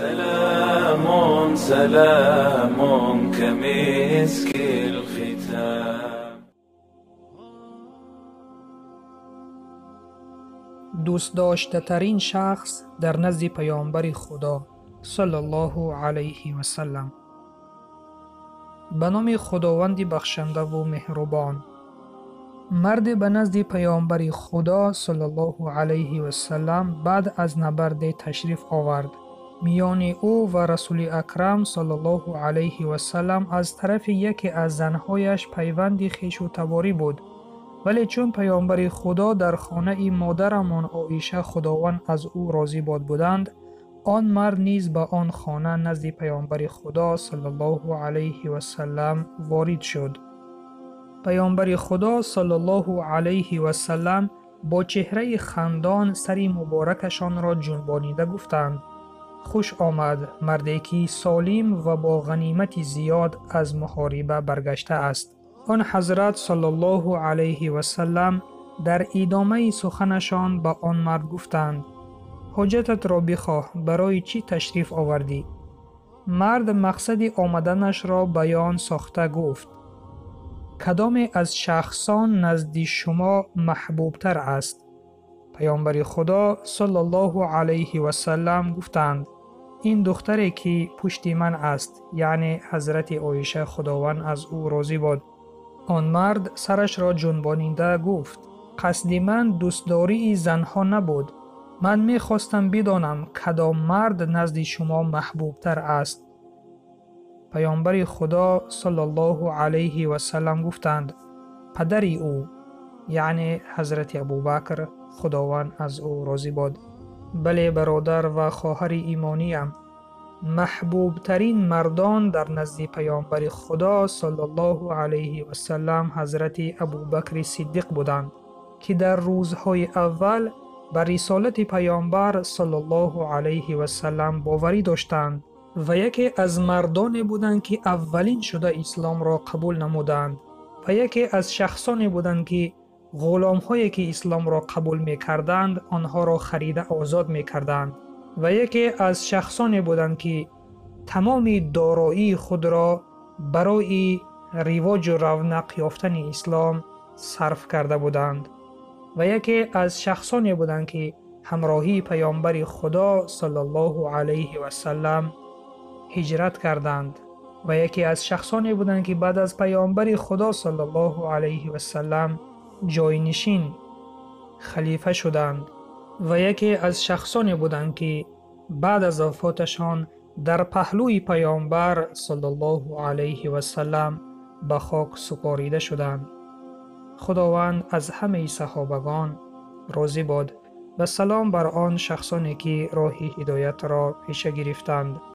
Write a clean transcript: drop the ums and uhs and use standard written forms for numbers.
سلام سلام كمسك الختام. دوست داشته ترین شخص در نزد پیامبر خدا صلی الله علیه و سلم. به نام خداوند بخشنده و مهربان. مرد به نزد پیامبر خدا صلی الله علیه و سلم بعد از نبرد تشریف آورد. میان او و رسول اکرم صلی الله علیه و سلم از طرف یکی از زنهایش پیوند خویش و تباری بود، ولی چون پیامبر خدا در خانه مادرمان عایشه خداوند از او راضی باد بودند، آن مرد نیز به آن خانه نزد پیامبر خدا صلی الله علیه و سلم وارد شد. پیامبر خدا صلی الله علیه و سلم با چهره خندان سر مبارکشان را جنبانیده گفتند: خوش آمد مردی که سالم و با غنیمت زیاد از محاربه برگشته است. آن حضرت صلی الله علیه و سلم در ادامه سخنشان به آن مرد گفتند: حاجتت را بخواه، برای چی تشریف آوردی؟ مرد مقصد آمدنش را بیان ساخته گفت: کدام از شخصان نزد شما محبوبتر است؟ پیامبر خدا صلی الله علیه و سلم گفتند: این دختری که پشت من است، یعنی حضرت عایشه خداوند از او راضی باد. آن مرد سرش را جنبانیده گفت: قصد من دوستداری زنها نبود، من میخواستم بدانم کدام مرد نزد شما محبوبتر است. پیامبر خدا صلی الله علیه و سلم گفتند: پدر او، یعنی حضرت ابوبکر خداوند از او راضی باد. بله برادر و خواهر ایمانیم، محبوب ترین مردان در نزد پیامبر خدا صلی الله علیه و سلم حضرت ابوبکر صدیق بودند که در روزهای اول بر رسالت پیامبر صلی الله علیه و سلم باوری داشتند و یکی از مردانی بودند که اولین شده اسلام را قبول نمودند و یکی از شخصانی بودند که غلام‌هایی که اسلام را قبول می‌کردند آنها را خریده آزاد می‌کردند و یکی از شخصانی بودند که تمام دارایی خود را برای رواج و رونق یافتن اسلام صرف کرده بودند و یکی از شخصانی بودند که همراهی پیامبر خدا صلی الله علیه و سلم هجرت کردند و یکی از شخصانی بودند که بعد از پیامبر خدا صلی الله علیه و سلم جاینشین خلیفه شدند و یکی از شخصانی بودند که بعد از وفاتشان در پهلوی پیامبر صلی الله علیه و سلم به خاک سپاریده شدند. خداوند از همه صحابگان راضی باد و سلام بر آن شخصانی که راه هدایت را پیش گرفتند.